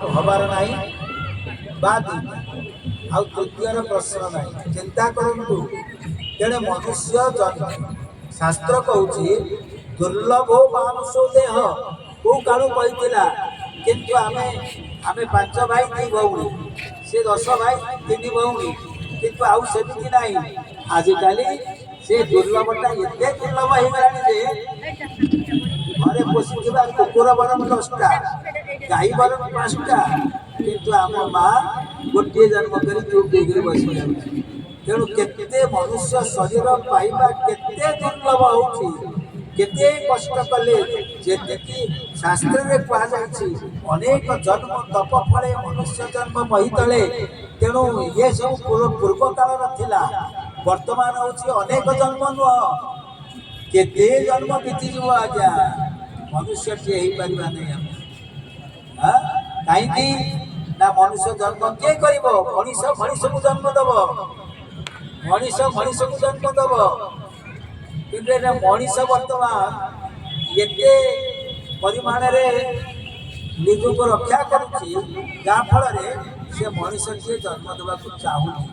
ହବାର ନାହିଁ ବା ଦୁଇଟା, ଆଉ ତୃତୀୟର ପ୍ରଶ୍ନ ନାହିଁ। ଚିନ୍ତା କରନ୍ତୁ। ତେଣୁ ମନୁଷ୍ୟ ଜନ୍ମ, ଶାସ୍ତ୍ର କହୁଛି, ଦୁର୍ଲଭ ମାନୁଷ ଦେହ କୋଉ କାଳୁ କହିଥିଲା। କିନ୍ତୁ ଆମେ ପାଞ୍ଚ ଭାଇ ଦି ଭଉଣୀ, ସେ 10 ଭାଇ ତିନି ଭଉଣୀ। କିନ୍ତୁ ଆଉ ସେମିତି ନାହିଁ। ଆଜିକାଲି ସେ ଦୁର୍ଲଭଟା ଏତେ ଦୁର୍ଲଭ ହେଇଗଲାଣି ଯେ ଘରେ ପୋଷିଥିବା କୁକୁର ବରଂ 10ଟା, ଗାଈ ବରଂ 5ଟା, କିନ୍ତୁ ଆମ ମା ଗୋଟିଏ ଜନ୍ମ କରି ଚୁପ୍ ହେଇକିରି ବସି ଯାଉଛି। ତେଣୁ କେତେ ମନୁଷ୍ୟ ଶରୀର ପାଇବା କେତେ ଦୁର୍ଲଭ ହଉଛି, କେତେ କଷ୍ଟ କଲେ, ଯେତିକି ଶାସ୍ତ୍ରରେ କୁହାଯାଇଛି, ଅନେକ ଜନ୍ମ ତପ ଫଳେ ମନୁଷ୍ୟ ଜନ୍ମ ମହିତଳେ। ତେଣୁ ଇଏ ସବୁ ପୂର୍ବ କାଳର ଥିଲା। ବର୍ତ୍ତମାନ ହଉଛି ଅନେକ ଜନ୍ମ ନୁହଁ, କେତେ ଜନ୍ମ ବିତିଯିବ ଆଜ୍ଞା, ମନୁଷ୍ୟଟିଏ ହେଇପାରିବା ନାହିଁ ଆମେ। ଆଁ? କାହିଁକି ନା ମନୁଷ୍ୟ ଜନ୍ମ କିଏ କରିବ? ମଣିଷ ମଣିଷକୁ ଜନ୍ମ ଦବ, ମଣିଷ ମଣିଷକୁ ଜନ୍ମ ଦବ। କିନ୍ତୁ ଏଇଟା ମଣିଷ ବର୍ତ୍ତମାନ ଏତେ ପରିମାଣରେ ନିଜକୁ ରକ୍ଷା କରୁଛି, ଯାହାଫଳରେ ସେ ମଣିଷଟିଏ ଜନ୍ମ ଦେବାକୁ ଚାହୁଁନି।